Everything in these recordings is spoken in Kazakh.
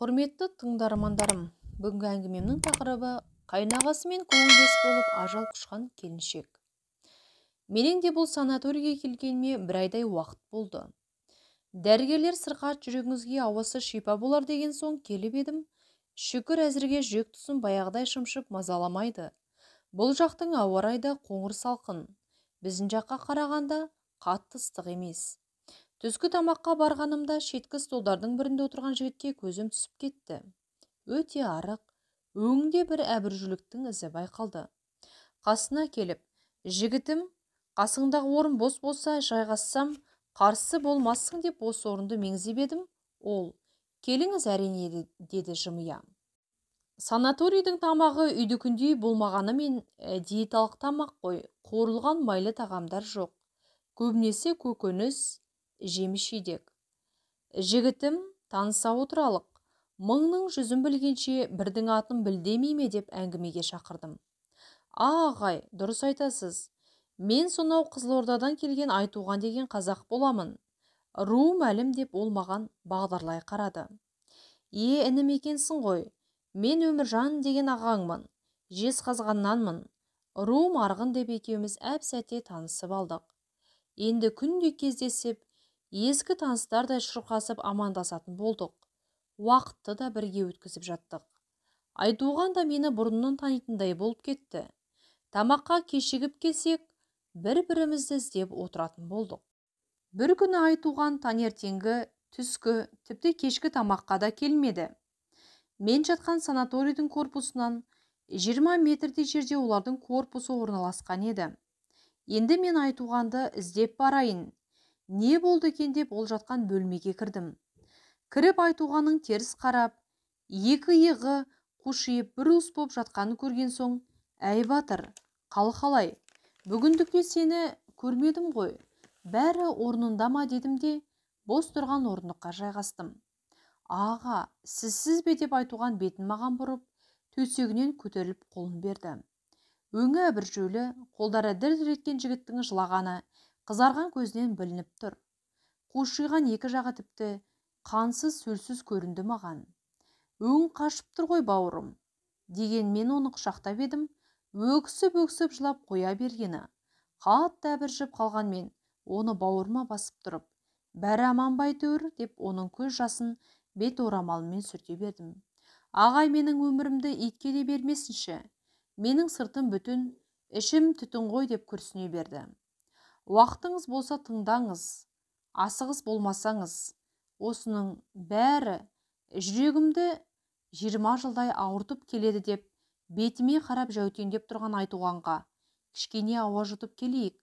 Құрметті тыңдармандарым, бүгінгі әңгімемнің тақырыбы қайнағасымен көңілдес болып ажал құшқан келіншек. Менің де бұл санаторийге келгеніме бір айдай уақыт болды. Дәрігерлер сырқат жүрегіңізге ауасы шипа болар деген соң келіп едім. Шүкір, әзірге жүрек тұсым баяғыдай шымшып мазаламайды. Бұл жақтың ауа райы да қоңыр салқын. Біздің жаққа қарағанда қатты ыстық емес. Түскі тамаққа барғанымда шеткі столдардың бірінде отырған жігітке көзім түсіп кетті. Өте арық, өңінде бір әбіржүліктің ізі байқалды. Қасына келіп, жігітім, қасыңдағы орын бос болса жайғассам, қарсы болмассың деп бос орынды меңзеп едім. Ол, келіңіз әрине, деді жымия. Санаторийдің тамағы үйдікіндей болмағанымен диеталық тамақ қой, қуырылған майлы тағамдар жоқ. Көбінесе көкөніс, жеміс-жидек. Жігітім, таныса отыралық, мыңның жүзін білгенше бірдің атын біл демей ме деп әңгімеге шақырдым. Ағай, дұрыс айтасыз. Мен сонау Қызылордадан келген Айтуған деген қазақ боламын. Ру мәлім деп ол маған бағдарлай қарады. Е, інім екенсің ғой. Мен Өміржан деген ағаңмын. Жезқазғаннанмын. Руым Арғын деп екеуміз әп-сәтте танысып алдық. Енді күнде кездесіп, ескі таныстардай шұрқасып амандасатын болдық. Уақытты да бірге өткізіп жаттық. Айтуған да мені бұрыннан танитындай болып кетті. Тамаққа кешігіп келсек, бір-бірімізді іздеп отыратын болдық. Бір күні Айтуған таңертеңгі, түскі, тіпті кешкі тамаққа да келмеді. Мен жатқан санаторийдің корпусынан 20 метрдей жерде олардың корпусы орналасқан еді. Енді мен Айтуғанды іздеп барайын. Не болды екен деп ол жатқан бөлмеге кірдім. Кіріп Айтуғанның теріс қарап, екі иығы қушиып бір уыс боп жатқанын көрген соң, әй батыр, қал қалай, бүгіндікте сені көрмедім ғой, бәрі орнында ма дедім де, бос тұрған орындыққа жайғастым. Аға, сізсіз бе деп Айтуған бетін маған бұрып, төсегінен көтеріліп қолын берді. Өңі әбіржеулі, қолдары дір-дір еткен жігіттің жылағаны қызарған көзінен білініп тұр. Қушиған екі жағы тіпті қансыз сөлсіз көрінді маған. Өң қашып тұр ғой бауырым, деген мен оны құшақтап едім, өксіп-өксіп жылап қоя бергені. Қатты әбіржіп қалған мен оны бауырыма басып тұрып, бәрі аман ба әйтеуір деп оның көз жасын бет орамалымен сүрте бердім. Ағай, менің өмірімді итке де бермесінші. Менің сыртым бүтін, ішім түтін ғой деп күрсіне берді. Уақытыңыз болса тыңдаңыз, асығыс болмасаңыз, осының бәрі жүрегімді 20 жылдай ауыртып келеді деп бетіме қарап жәутеңдеп тұрған Айтуғанға кішкене ауа жұтып келейік,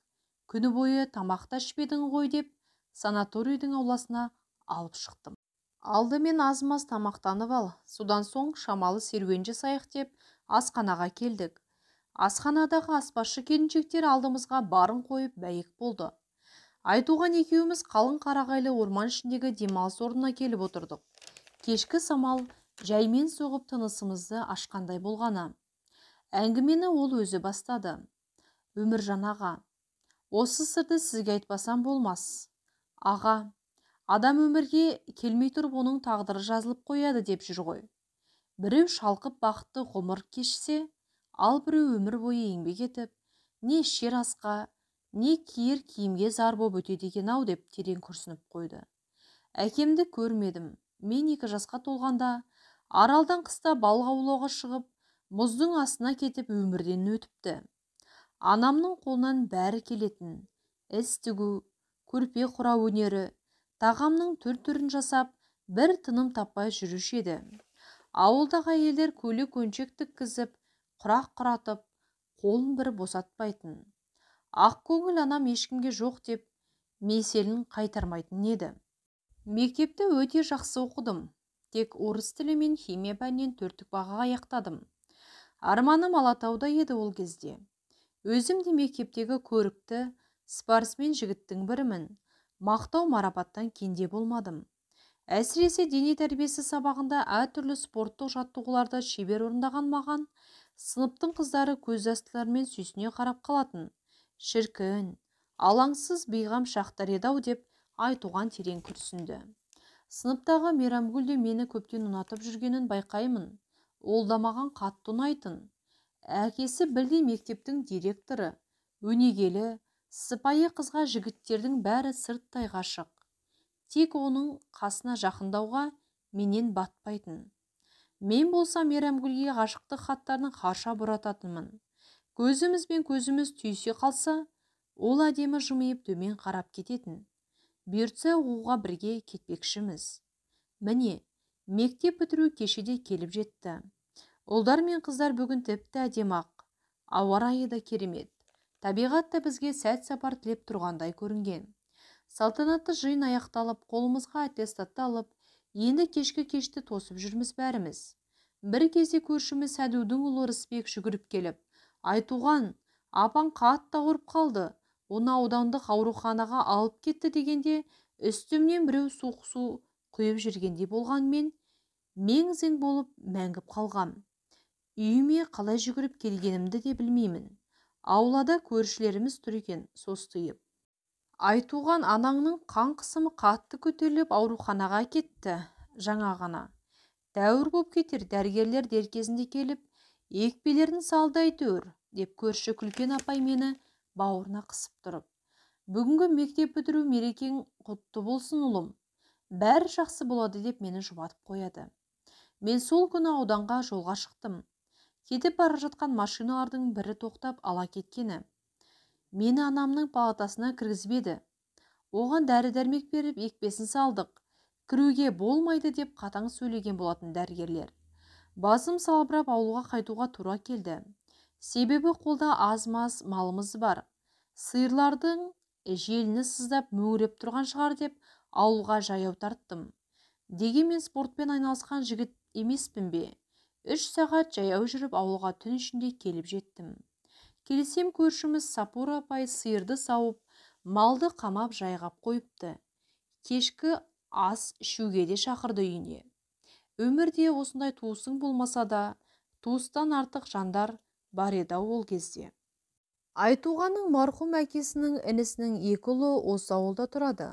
күні бойы тамақ та ішпедің ғой деп санаторийдің ауласына алып шықтым. Алдымен аз-маз тамақтанып ал, содан соң шамалы серуен жасайық деп асханаға келдік. Асханадағы аспазшы келіншектер алдымызға барын қойып бәйек болды. Айтуған екеуміз қалың қарағайлы орман ішіндегі демалыс орнына келіп отырдық. Кешкі самал жаймен соғып тынысымызды ашқандай болғаны. Әңгімені ол өзі бастады. Өміржан аға, осы сырды сізге айтпасам болмас. Аға, адам өмірге келмей тұрып оның тағдыры жазылып қояды деп жүр ғой. Біреу шалқып бақытты ғұмыр кешсе, ал біреу өмір бойы еңбек етіп, не ішер асқа, не киер киімге зар боп өтеді екен ау деп терең күрсініп қойды. Әкемді көрмедім. Мен 2 жасқа толғанда Аралдан қыста балық аулауға шығып, мұздың астына кетіп өмірден өтіпті. Анамның қолынан бәрі келетін. Іс тігу, көрпе құрау өнері, тағамның түр-түрін жасап, бір тыным таппай жүруші еді. Ауылдағы әйелдер көйлек-көншек тіккізіп, құрақ құратып, қолын бір босатпайтын. Ақ көңіл анам ешкімге жоқ деп меселін қайтармайтын еді. Мектепті өте жақсы оқыдым. Тек орыс тілі мен химия пәнінен 4 бағаға аяқтадым. Арманым Алатауда еді ол кезде. Өзім де мектептегі көрікті спортсмен жігіттің бірімін. Мақтау марапаттан кенде болмадым. Әсіресе дене тәрбиесі сабағында әртүрлі спорттық жаттығуларды шебер орындаған маған сыныптың қыздары көз жастарымен сүйсіне қарап қалатын. Шіркін, алаңсыз бейғам шақтар еді ау деп Айтуған терең күрсінді. Сыныптағы Мейрамгүл де мені көптен ұнатып жүргенін байқаймын. Ол да маған қатты ұнайтын. Әкесі білдей мектептің директоры, өнегелі, сыпайы қызға жігіттердің бәрі сырттай ғашық. Тек оның қасына жақындауға менен батпайтын. Мен болсам Мейрамгүлге ғашықтық хаттарын қарша бұрататынмын. Көзіміз бен көзіміз түйісе қалса, ол әдемі жымиып төмен қарап кететін. Бұйыртса оқуға бірге кетпекшіміз. Міне, мектеп бітіру кеші де келіп жетті. Ұлдар мен қыздар бүгін тіпті әдемі-ақ. Ауа райы да керемет. Табиғат та бізге сәт сапар тілеп тұрғандай көрінген. Салтанатты жиын аяқталып, қолымызға аттестатты алып, енді кешкі кешті тосып жүрміз бәріміз. Бір кезде көршіміз Сәдудің ұлы Рысбек жүгіріп келіп, «Айтуған, апаң қатты ауырып қалды, оны аудандық ауруханаға алып кетті» дегенде, үстімнен біреу суық су құйып жүргендей болғанмен, мең-зең болып мәңгіп қалғам. Үйіме қалай жүгіріп келгенімді де білмеймін. Аулада көршілеріміз тұр екен, состиып. Айтуған, анаңның қан қысымы қатты көтеріліп ауруханаға кетті жаңа ғана. Тәуір боп кетер, дәрігерлер дер кезінде келіп, екпелерін салды әйтеуір, деп көрші Күлкен апай мені бауырына қысып тұрып. Бүгінгі мектеп бітіру мерекең құтты болсын, ұлым. Бәрі жақсы болады деп мені жұбатып қояды. Мен сол күні ауданға жолға шықтым. Кетіп бара жатқан машиналардың бірі тоқтап ала кеткені. Мені анамның палатасына кіргізбеді. Оған дәрі-дәрмек беріп, екпесін салдық. Кіруге болмайды деп қатаң сөйлеген болатын дәрігерлер. Басым салбырап ауылға қайтуға тура келді. Себебі қолда аз-маз малымыз бар. Сиырлардың желіні сыздап мөңіреп тұрған шығар деп ауылға жаяу тарттым. Дегенмен спортпен айналысқан жігіт емеспін бе? 3 сағат жаяу жүріп ауылға түн ішінде келіп жеттім. Келсем көршіміз Сапура апай сиырды сауып, малды қамап жайғап қойыпты. Кешкі ас ішуге де шақырды үйіне. Өмірде осындай туысың болмаса да, туыстан артық жандар бар еді ол кезде. Айтуғанның марқұм әкесінің інісінің екі ұлы осы ауылда тұрады.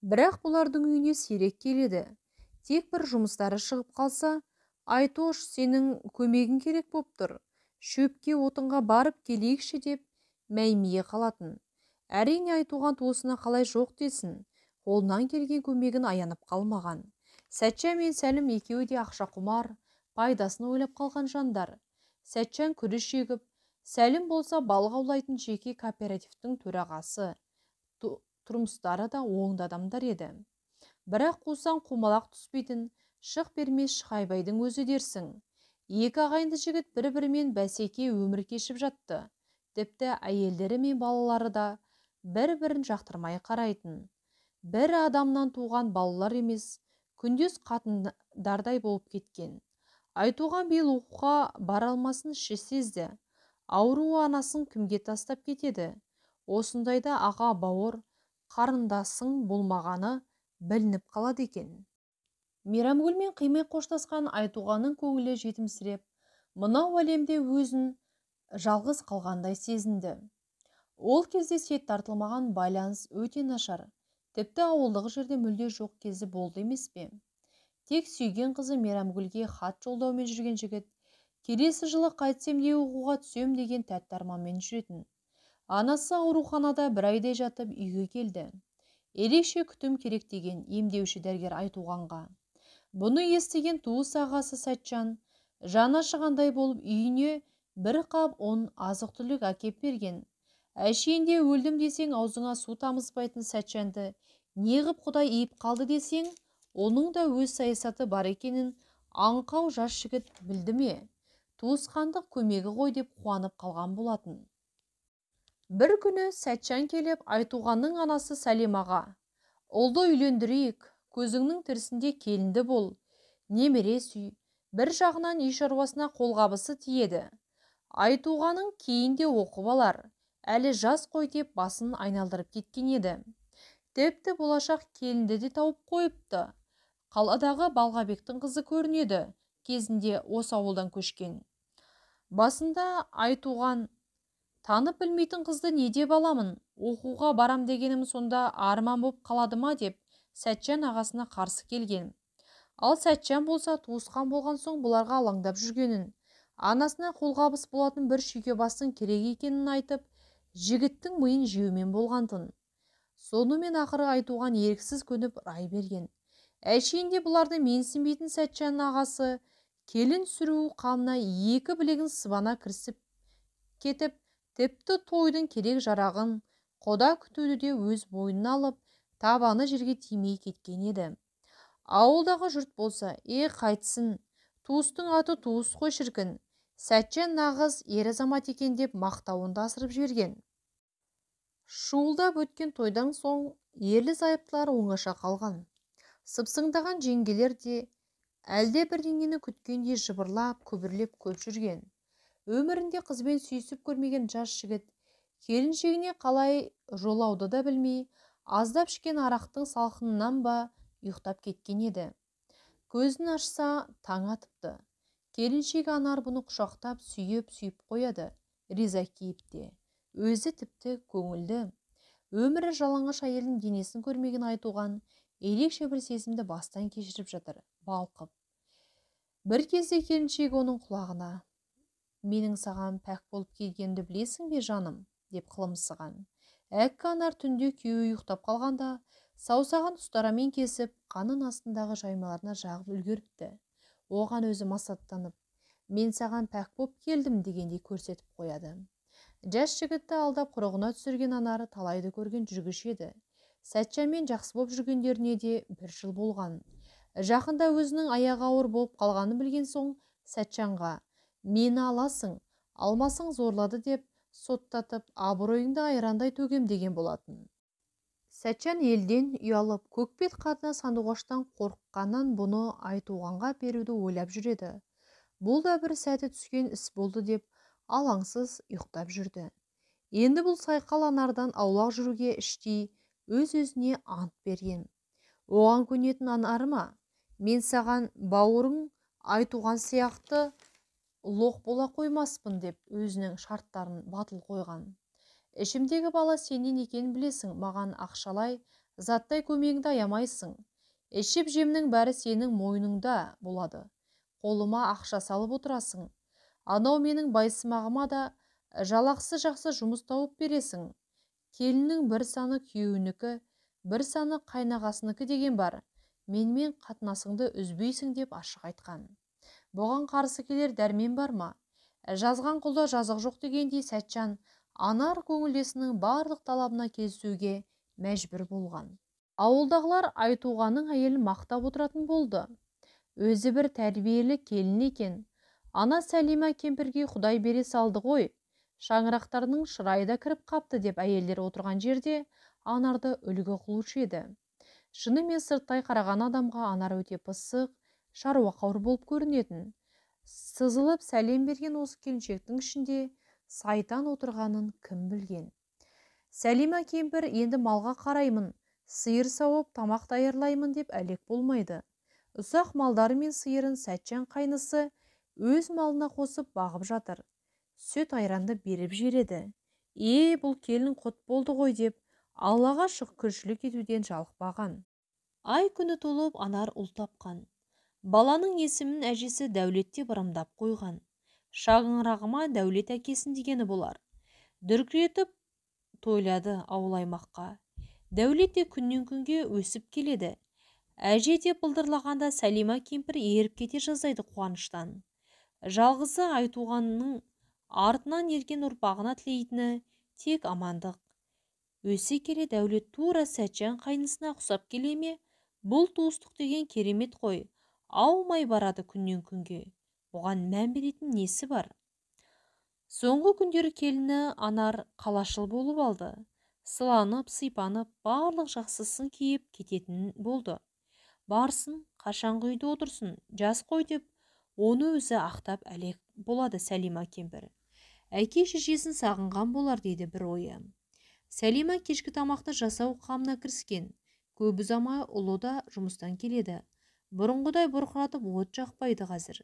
Бірақ бұлардың үйіне сирек келеді. Тек бір жұмыстары шығып қалса, «Айтош, сенің көмегің керек боп тұр. Шөпке отынға барып келейікші» деп мәймие қалатын. Әрине Айтуған туысына қалай жоқ десін, қолынан келген көмегін аянып қалмаған. Сәтжан мен Сәлім екеуі де ақша құмар, пайдасын ойлап қалған жандар. Сәтжан күріш егіп, Сәлім болса балық аулайтын жеке кооперативтің төрағасы. Тұрмыстары да оңды адамдар еді. Бірақ қусаң қумалақ түспейтін, шық бермес Шығайбайдың өзі дерсің. Екі ағайынды жігіт бір-бірімен бәсеке өмір кешіп жатты. Тіпті әйелдері мен балалары да бір-бірін жақтырмай қарайтын. Бір адамнан туған балалар емес, күндес қатындардай болып кеткен. Айтуған биыл оқуға бара алмасын іші сезді. Ауруы анасын кімге тастап кетеді? Осындайда аға бауыр, қарындасың болмағаны білініп қалады екен. Мейрамгүлмен қимай қоштасқан Айтуғанның көңілі жетімсіреп, мынау әлемде өзін жалғыз қалғандай сезінді. Ол кезде сет тартылмаған, байланыс өте нашар. Тіпті ауылдық жерде мүлде жоқ кезі болды емес пе? Тек сүйген қызы Мейрамгүлге хат жолдаумен жүрген жігіт, келесі жылы қайтсем де оқуға түсем деген тәтті арманмен жүретін. Анасы ауруханада бір айдай жатып үйге келді. Ерекше күтім керек деген емдеуші дәрігер Айтуғанға. Бұны естіген туыс ағасы Сәтжан жаны ашығандай болып үйіне бір қап ұн азық-түлік әкеп берген. Әшейінде өлдім десең аузыңа су тамызбайтын Сәтжанды неғып Құдай иіп қалды десең, оның да өз саясаты бар екенін аңқау жас жігіт білді ме? Туысқандық көмегі ғой деп қуанып қалған болатын. Бір күні Сәтжан келіп Айтуғанның анасы Сәлимаға, «Ұлды үйлендірейік, көзіңнің тірісінде келінді бол, немере сүй, бір жағынан үй шаруасына қолғабысы тиеді. Айтуғаның кейін де оқып алар, әлі жас қой» деп басын айналдырып кеткен еді. Тіпті болашақ келінді де тауып қойыпты. Қаладағы Балғабектің қызы көрінеді, кезінде осы ауылдан көшкен. Басында Айтуған, танып білмейтін қызды не деп аламын, оқуға барам дегенім сонда арман боп қалады ма деп Сәтжан ағасына қарсы келген. Ал Сәтжан болса туысқан болған соң бұларға алаңдап жүргенін, анасына қолғабыс болатын бір шүйке бастың керек екенін айтып, жігіттің миын жеумен болғантын. Сонымен ақыры Айтуған еріксіз көніп рай берген. Әшейінде бұларды менсінбейтін Сәтжанның ағасы келін сүру қамына екі білегін сыбана кірісіп кетіп, тіпті тойдың керек жарағын, құда күтуді де өз мойнына алып, табаны жерге тимей кеткен еді. Ауылдағы жұрт болса, қайтсын, туыстың аты туыс қой шіркін, Сәтжан нағыз ер азамат екен деп мақтауын да асырып жіберген. Шуылдап өткен тойдан соң ерлі-зайыптылар оңаша қалған. Сыпсыңдаған жеңгелер де әлде бірдеңені күткендей жыбырлап, күбірлеп көп жүрген. Өмірінде қызбен сүйісіп көрмеген жас жігіт келіншегіне қалай жолауды да білмей, аздап ішкен арақтың салқынынан ба ұйықтап кеткен еді. Көзін ашса, таң атыпты. Келіншегі Анар бұны құшақтап, сүйіп-сүйіп қояды, риза кейіпте. Өзі тіпті көңілді. Өмірі жалаңаш әйелдің денесін көрмеген Айтуған ерекше бір сезімді бастан кешіріп жатыр, балқып. Бір кезде келіншегі оның құлағына: «Менің саған пәк болып келгенімді білесің бе, жаным?» деп қылымсыған. Әккі Анар түнде күйеуі ұйықтап қалғанда саусағын ұстарамен кесіп, қанын астындағы жаймаларына жағып үлгеріпті. Оған өзі масаттанып, «Мен саған пәк болып келдім» дегендей көрсетіп қояды. Жас жігітті алдап құрығына түсірген Анар талайды көрген жүргіш еді. Сәтжанмен жақсы боп жүргендеріне де бір жыл болған. Жақында өзінің аяғы ауыр болып қалғанын білген соң Сәтжанға: «Мені аласың, алмасаң зорлады деп соттатып, абыройыңды айрандай төгем» деген болатын. Сәтжан елден ұялып, көкбет қатыны Сандуғаштан қорыққаннан бұны Айтуғанға беруді ойлап жүреді. Бұл да бір сәті түскен іс болды деп алаңсыз ұйықтап жүрді. Енді бұл сайқал Анардан аулақ жүруге іштей өз-өзіне ант берген. Оған көнетін Анар ма? Мен саған бауырың Айтуған сияқты лоқ бола қоймаспын деп өзінің шарттарын батыл қойған. Ішімдегі бала сенен екенін білесің, маған ақшалай, заттай көмегіңді аямайсың. Ішіп жемнің бәрі сенің мойныңда болады. Қолыма ақша салып отырасың. Анау менің байсымағыма да жалақсы жақсы жұмыс тауып бересің. Келіннің бір саны күйеуінікі, бір саны қайнағасыныкі деген бар. Менімен қатынасыңды үзбейсің деп ашық айтқан. Бұған қарсы келер дәрмен бар ма? Жазған құлда жазық жоқ дегендей Сәтжан Анар көңілдесінің барлық талабына келісуге мәжбүр болған. Ауылдағылар Айтуғанның әйелін мақтап отыратын болды. Өзі бір тәрбиелі келін екен. Ана Сәлима кемпірге Құдай бере салды ғой. Шаңырақтарының шырайы да кіріп қапты деп әйелдер отырған жерде Анарды үлгі қылушы еді. Шынымен сырттай қараған адамға Анар өте пысық, шаруақауыр болып көрінетін. Сызылып сәлем берген осы келіншектің ішінде сайтан отырғанын кім білген? Сәлима кемпір енді малға қараймын, сиыр сауып, тамақ даярлаймын деп әлек болмайды. Ұсақ малдары мен сиырын Сәтжан қайнысы өз малына қосып бағып жатыр. Сүт айранды беріп жібереді. Бұл келін құт болды ғой деп Аллаға шүкіршілік етуден жалықпаған. Ай күні толып Анар ұл тапқан. Баланың есімін әжесі Дәулет деп ырымдап қойған. Шаңырағыма Дәулет әкесін дегені болар. Дүркіретіп тойлады ауыл аймаққа. Дәулет те күннен күнге өсіп келеді. Әже деп былдырлағанда Сәлима кемпір еріп кете жаздайды қуаныштан. Жалғызы Айтуғанның артынан ерген ұрпағына тілейтіні тек амандық. Өсе келе Дәулет тура Сәтжан қайнысына ұқсап келе ме? Бұл туыстық деген керемет қой. Аумай барады күннен күнге. Бұған мән беретін несі бар? Соңғы күндері келіні Анар қалашыл болып алды. Сыланып, сыйпанып, барлық жақсысын киіп кететін болды. Барсын, қашанғы үйде отырсын, жас қой деп оны өзі ақтап әлек болады Сәлима кемпір. Әке шешесін сағынған болар дейді бір ойы. Сәлима кешкі тамақты жасау қамына кіріскен. Көп ұзамай ұлы да жұмыстан келеді. Бұрынғыдай бұрқыратып от жақпайды қазір.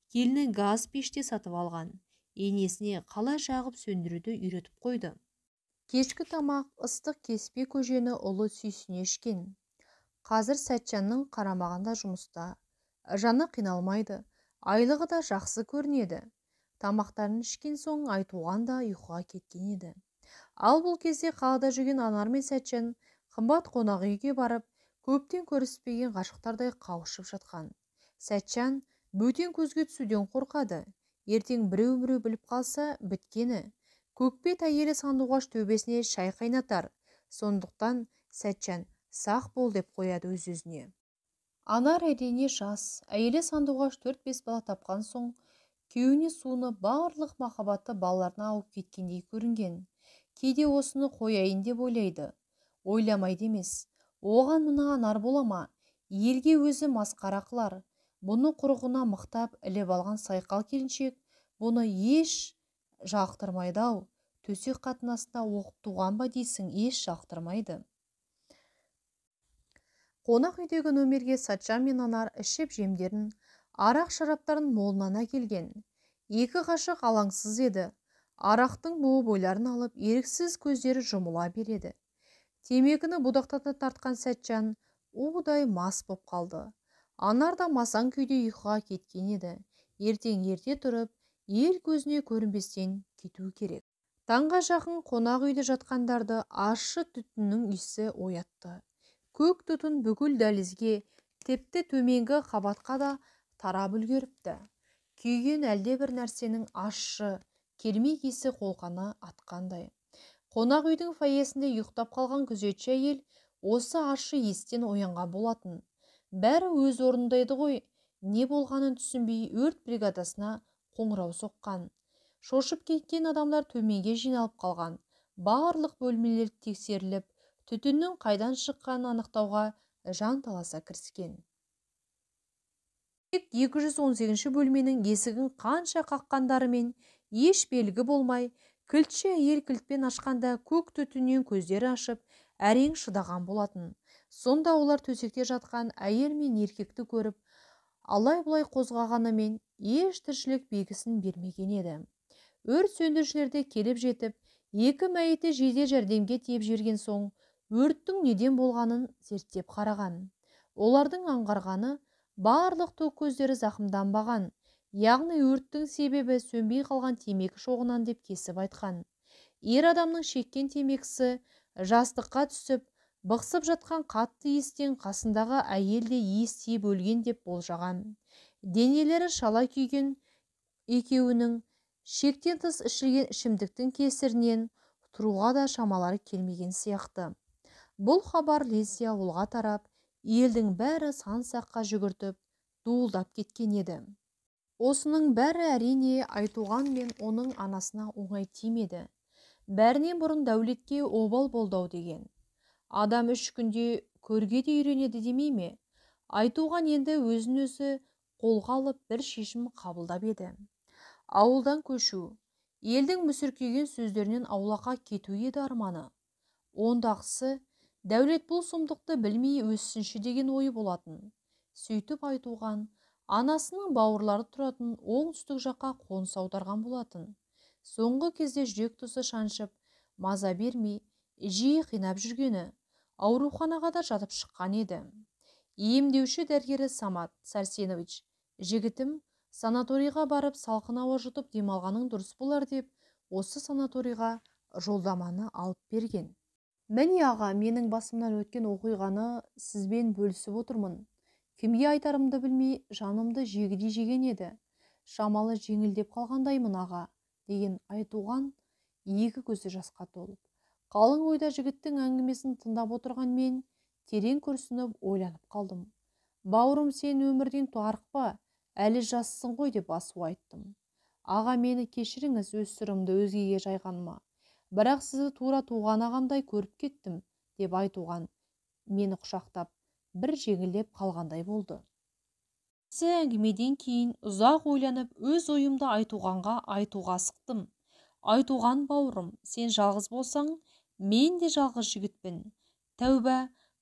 Келіні газ пеште сатып алған. Енесіне қалай жағып сөндіруді үйретіп қойды. Кешкі тамақ ыстық кеспе көжені ұлы сүйсіне ішкен. Қазір Сәтжанның қарамағында жұмыста. Жаны қиналмайды, айлығы да жақсы көрінеді. Тамақтарын ішкен соң Айтуған да ұйқыға кеткен еді. Ал бұл кезде қалада жүрген Анар мен Сәтжан қымбат қонақ үйге барып, көптен көріспеген ғашықтардай қауышып жатқан. Сәтжан бөтен көзге түсуден қорқады. Ертең біреу-міреу біліп қалса, біткені. Көкбет әйелі Сандуғаш төбесіне шай қайнатар. Сондықтан Сәтжан сақ бол деп қояды өз-өзіне. Анар әрине жас, әйелі Сандуғаш 4-5 бала тапқан соң, күйеуіне суыны барлық махаббаты балаларына ауып кеткендей көрінген. Кейде осыны қояйын деп ойлайды. Ойламайды емес. Оған мына Анар бола ма? Елге өзі масқара қылар. Бұны құрығына мықтап іліп алған сайқал келіншек бұны еш жақтырмайды-ау. Төсек қатынасында оқып туған ба дейсің, еш жақтырмайды. Қонақ үйдегі номерге Сәтжан мен Анар ішіп жемдерін, арақ шараптарын молынан әкелген. Екі ғашық алаңсыз еді. Арақтың буы бойларын алып, еріксіз көздері жұмыла береді. Темекіні будақтата тартқан Сәтжан удай мас боп қалды. Анар да масаң күйде ұйқыға кеткен еді. Ертең ерте тұрып, ел көзіне көрінбестен кету керек. Таңға жақын қонақ үйде жатқандарды ащы түтіннің иісі оятты. Көк түтін бүкіл дәлізге, тіпті төменгі қабатқа да тарап үлгеріпті. Күйген әлдебір нәрсенің ащы, кермек иісі қолқаны атқандай. Қонақ үйдің фойесінде ұйықтап қалған күзетші әйел осы ащы иістен оянған болатын. Бәрі өз орнында еді ғой, не болғанын түсінбей өрт бригадасына қоңырау соққан. Шошып кеткен адамдар төменге жиналып қалған. Барлық бөлмелер тексеріліп, түтіннің қайдан шыққанын анықтауға жан таласа кіріскен. Тек 218 бөлменің есігін қанша қаққандарымен еш белгі болмай, кілтші әйел кілтпен ашқанда көк түтіннен көздері ашып, әрең шыдаған болатын. Сонда олар төсекте жатқан әйел мен еркекті көріп, алай-бұлай қозғағанымен еш тіршілік белгісін бермеген еді. Өрт сөндірушілер де келіп жетіп, екі мәйітті жедел жәрдемге тиеп жіберген соң, өрттің неден болғанын зерттеп қараған. Олардың аңғарғаны, барлық тоқ көздері зақымданбаған, яғни өрттің себебі сөнбей қалған темекі шоғынан деп кесіп айтқан. Ер адамның шеккен темекісі жастыққа түсіп, бықсып жатқан қатты иістен қасындағы әйел де иіс тиіп өлген деп болжаған. Денелері шала күйген екеуінің шектен тыс ішілген ішімдіктің кесірінен тұруға да шамалары келмеген сияқты. Бұл хабар лезде ауылға тарап, елдің бәрі сан-саққа жүгіртіп, дуылдап кеткен еді. Осының бәрі әрине Айтуған мен оның анасына оңай тимеді. Бәрінен бұрын Дәулетке обал болды-ау деген. Адам 3 күнде көрге де үйренеді демей ме? Айтуған енді өзін өзі қолға алып бір шешім қабылдап еді. Ауылдан көшу, елдің мүсіркеген сөздерінен аулаққа кету еді арманы. Ондағысы Дәулет бұл сұмдықты білмей өссінші деген ойы болатын. Сөйтіп Айтуған анасының бауырлары тұратын оңтүстік жаққа қоныс аударған болатын. Соңғы кезде жүрек тұсы шаншып, маза бермей, жиі қинап жүргені, ауруханаға да жатып шыққан еді. Емдеуші дәрігері Самат Сәрсенович, жігітім, санаторийға барып салқын ауа жұтып демалғаның дұрыс болар деп, осы санаторийға жолдаманы алып берген. Міне аға, менің басымнан өткен оқиғаны сізбен бөлісіп отырмын. Кімге айтарымды білмей, жанымды жегідей жеген еді. Шамалы жеңілдеп қалғандаймын аға, деген Айтуған екі көзі жасқа толып. Қалың ойда жігіттің әңгімесін тыңдап отырған мен терең күрсініп ойланып қалдым. Бауырым, сен өмірден тарықпа, әлі жассың ғой деп басу айттым. Аға, мені кешіріңіз, өз сырымды өзгеге жайғаныма. Бірақ сізді тура туған ағамдай көріп кеттім, деп Айтуған мені құшақтап, бір жеңілдеп қалғандай болды. Осы әңгімеден кейін ұзақ ойланып, өз ойымды Айтуғанға айтуға асықтым. Айтуған бауырым, сен жалғыз болсаң, мен де жалғыз жігітпін. Тәуба,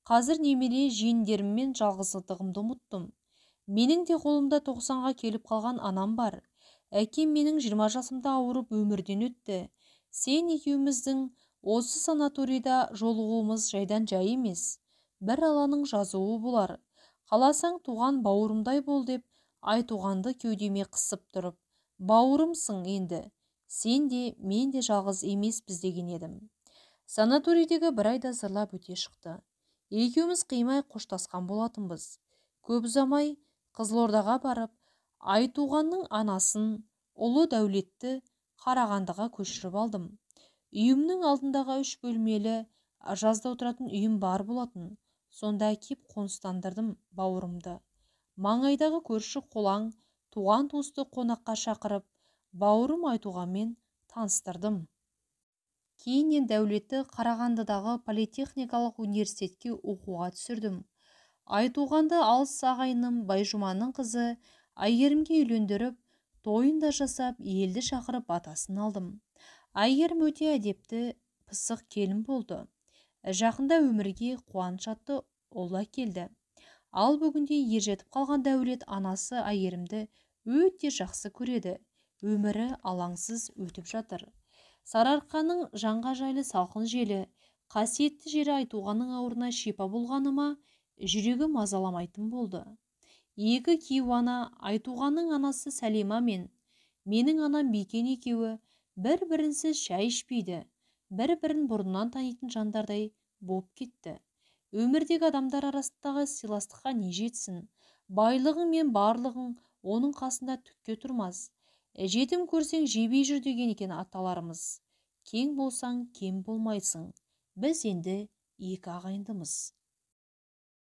қазір немере жиендеріммен жалғыздығымды ұмыттым. Менің де қолымда 90-ға келіп қалған анам бар. Әкем менің 20 жасымда ауырып өмірден өтті. Сен екеуміздің осы санаторийда жолығуымыз жайдан жай емес. Бір Алланың жазуы болар. Қаласаң туған бауырымдай бол деп Айтуғанды кеудеме қысып тұрып, бауырымсың енді, сен де, мен де жалғыз емеспіз деген едім. Санаторийдегі бір айда зырлап өте шықты. Екеуміз қимай қоштасқан болатынбыз. Көп ұзамай Қызылордаға барып, Айтуғанның анасын, ұлы Дәулетті Қарағандыға көшіріп алдым. Үйімнің алдындағы 3 бөлмелі жазда отыратын үйім бар болатын. Сонда әкеп қоныстандырдым бауырымды. Маңайдағы көрші қолаң, туған-туысты қонаққа шақырып, бауырым Айтуғанмен таныстырдым. Кейіннен Дәулетті Қарағандыдағы политехникалық университетке оқуға түсірдім. Айтуғанды алыс ағайыным Байжұманның қызы Әйгерімге үйлендіріп, тойын да жасап, елді шақырып батасын алдым. Әйгерім өте әдепті, пысық келін болды. Жақында өмірге қуаныш атты ұл әкелді. Ал бүгінде ержетіп қалған Дәулет анасы Әйгерімді өте жақсы көреді. Өмірі алаңсыз өтіп жатыр. Сарыарқаның жанға жайлы салқын желі, қасиетті жері Айтуғанның ауырына шипа болғаныма жүрегі мазаламайтын болды. Екі кейуана Айтуғанның анасы Сәлима мен менің анам Бикен екеуі бір-бірінсіз шай ішпейді, бір-бірін бұрыннан танитын жандардай боп кетті. Өмірдегі адамдар арасындағы сыйластыққа не жетсін? Байлығың мен барлығың оның қасында түкке тұрмас. Жетім көрсең жебей жүр деген екен аталарымыз. Кең болсаң кем болмайсың. Біз енді екі ағайындымыз.